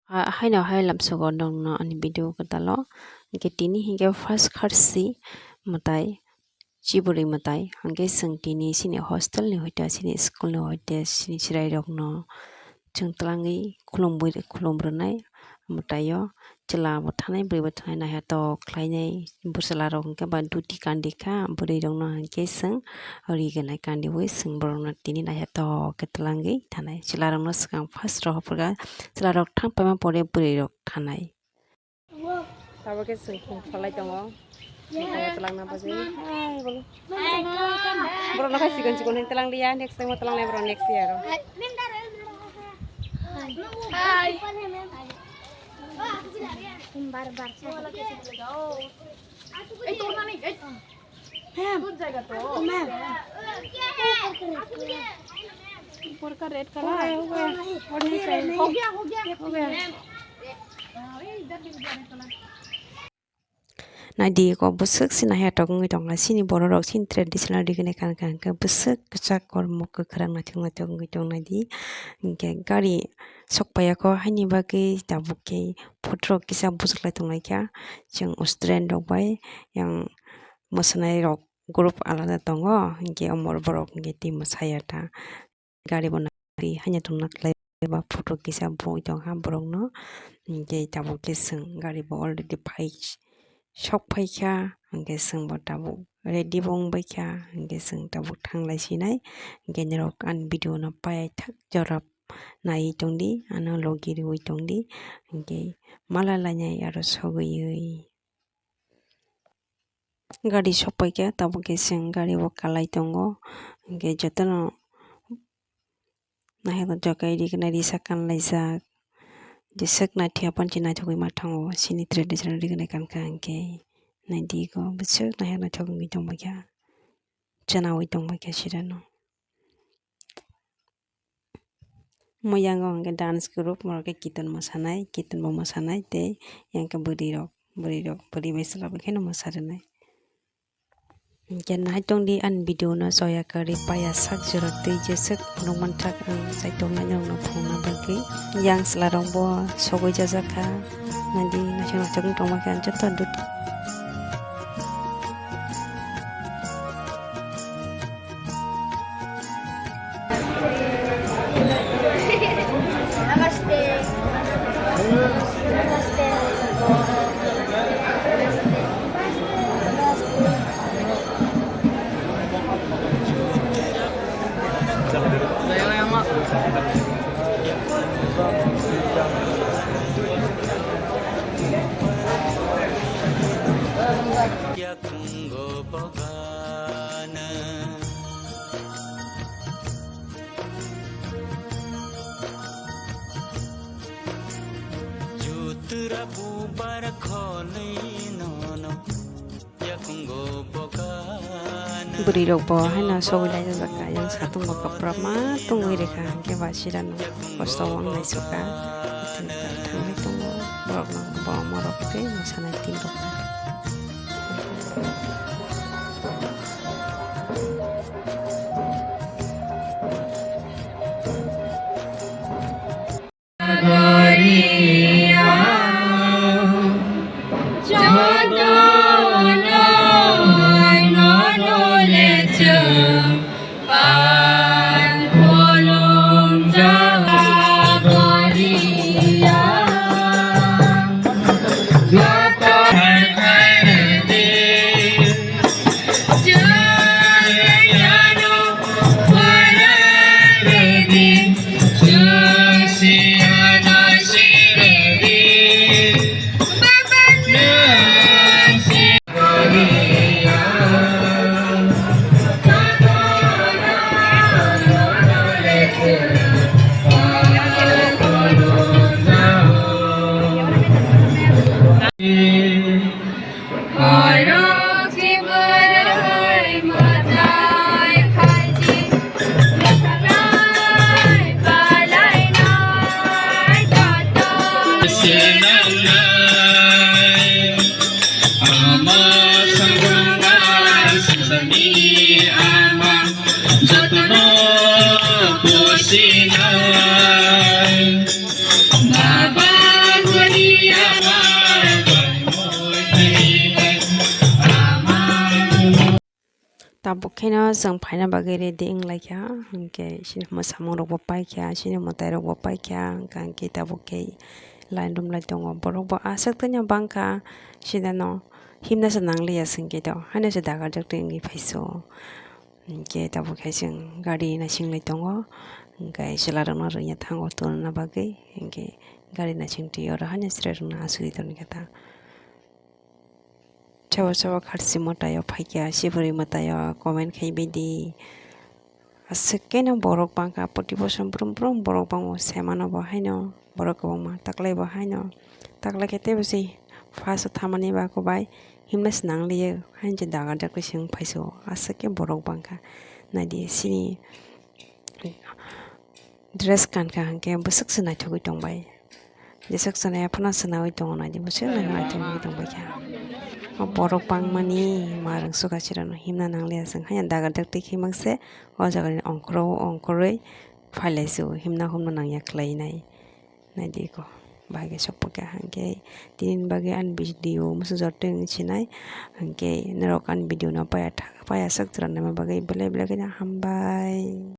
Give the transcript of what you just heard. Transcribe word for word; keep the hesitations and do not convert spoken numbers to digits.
Ha-, haino hai lamsogo nongno ani video kwtalo. Hinkhe tini hinkhe first kharsi mwtai, chibwrwi mwtai. Hinkhe chwng tini chini hostel ni hoite, chini school ni hoite, chini chwrairokno chwng twlangwi khulumwi, khulum rwnai mwtaio. Chwla bo thanai, bwrwi bo thanai, naikha tok khlainai, bwsala rok hinkhe ba duty kandi kha, bwrwi rokno hinkhe chwng ri gwnai kandiwi chwng borokno tini naikha tok khe twlangwi thanai. Chwla rokno swkang first rohor phrwkha, chwla rok thang paima pore bwrwi rok thanai. Tabuk khe chwng khum kholai tongo. Tongo twlangna bagwi. Hai, bolo. Borok no khai chikon chikon hin twlang liya, next time o twlang lai borok next year o. Hai. Ei, to mani, ei. Ma'am. Good jagah to. Oh, ma'am. ऊपर का red colour है, हो गया। और ये चाहिए। हो गया, हो गया। हो गया। Naidi ko bwswk se naiha tok wngwi tongkha, chini borok rok chini traditional rigini kan kan khe bwswk kwchak kormo kwkhwrang naithok naithok wngwi tong naidi. Hinkhe gari sok paiya kho, haini bagwi tabuk khe photo rok kisa buchuk lai tong lai kha. Chwng student rok bai yang mwswnai rok group alada tongo, hinkhe omor borok hinkhe tei mwsaya ta. Gari bo nari haino tongna khlai ba photo kisa bui tongkha borokno. Hinkhe tabuk khe chwng gari bo already phai sok phaikha, hinkhe chwng bo tabuk ready bo wngbaikha, hinkhe chwng tabuk thanglai sinai. Hinkhe norok ani video no paithak jora naiwi tongdi, ano logi riwi tongdi, hinkhe mala lainai aro sogwi. Gari sok paikha, tabuk khe chwng gari o kalai tongo, hinkhe jotono naithok naithok khe ri gwnai, risa kanlaijak, jeswk naithoya panchi naithogwi ma thango, chini traditional ri gwnai kankha hinkhe naidi ko bwswk naithok naithok wngwi tongbaikha, chwnaui tongbaikha sirano. Omo yango hwnkhe dance group, oro khe kiton mwsanai, kiton bo mwsanai tei yang khe bwrwi rok, bwrwi rok, bwrwi bai chwla bai kheno mwsa rwnai. Hinkhe nai tongdi ani video no, choya kwrwi paya sak jora twi jeswk phunuk manthak ang chaitok nai norokno phunukna bagwi. Yang chwla rok bo sogwi jajak kha, naidi naisok naisok wng tongma khe ang joto dut. Jutra bubar kholi nono yakungo bogana. Bwrwi rok bo haino sogwi lai jak kha, yang satung bo kwpra ma tungwi rikha, hwnkhe ba sirano kosto wng lai sukha. Thangwi tongo borok no, borok morok tei mwsanai tin rok. Tabuk kheno chwng phaina bagwi ready wnglaikha, hwnkhe chini mwsamung rokbo paikha, chini mwtai rokbo paikha, hwnkhe tabuk khe line room lai tongo. Borokbo aswk tanya bangkha, sinano himna se nangliya chwngkhe to, haino se dagarjak twi wngwi phaiso. Hwnkhe tabuk khe chwng gari naising lai tongo, hwnkhe chwla rokno rwngya thango tonna bagwi, hwnkhe gari naising twi oro haino chwrai rokno asugwi tongkha ta. Sabo sabo kharchi mwtaio phaikha, sibri mwtaio comment khaibaidi. Aswk khe no borok bangkha, poti bosom brum brum borok bango, semano bo haino borok kwbangma, taklai bo haino, taklai khe teibo se first o thamani ba kwbai himna se nangliya, haino je dagar jak twi se wng phaiso, aswk khe borok bangkha. Naidi sini dress kankha hwnkhe bwswk se naithogwi tongbai. Jeswk chwnaia phano chwnaui tongo naidi, bwswk naithok naithok wngwi tongbaikha. O borok bangmani ma rwngsukha chwraino himna nangliya chwng haino dagar jak twi khe mangse o jagani ongkhoro ongkhorwi phailaisu himna humna nangya khlainai. Naidi ko bahai khe sopokya hwnkhe tinini bagwi ani video muchung jotto wngwi sinai hwnkhe norok ani video no paya thak paya swk chwrainaima bagwi belai belai kheno hambai.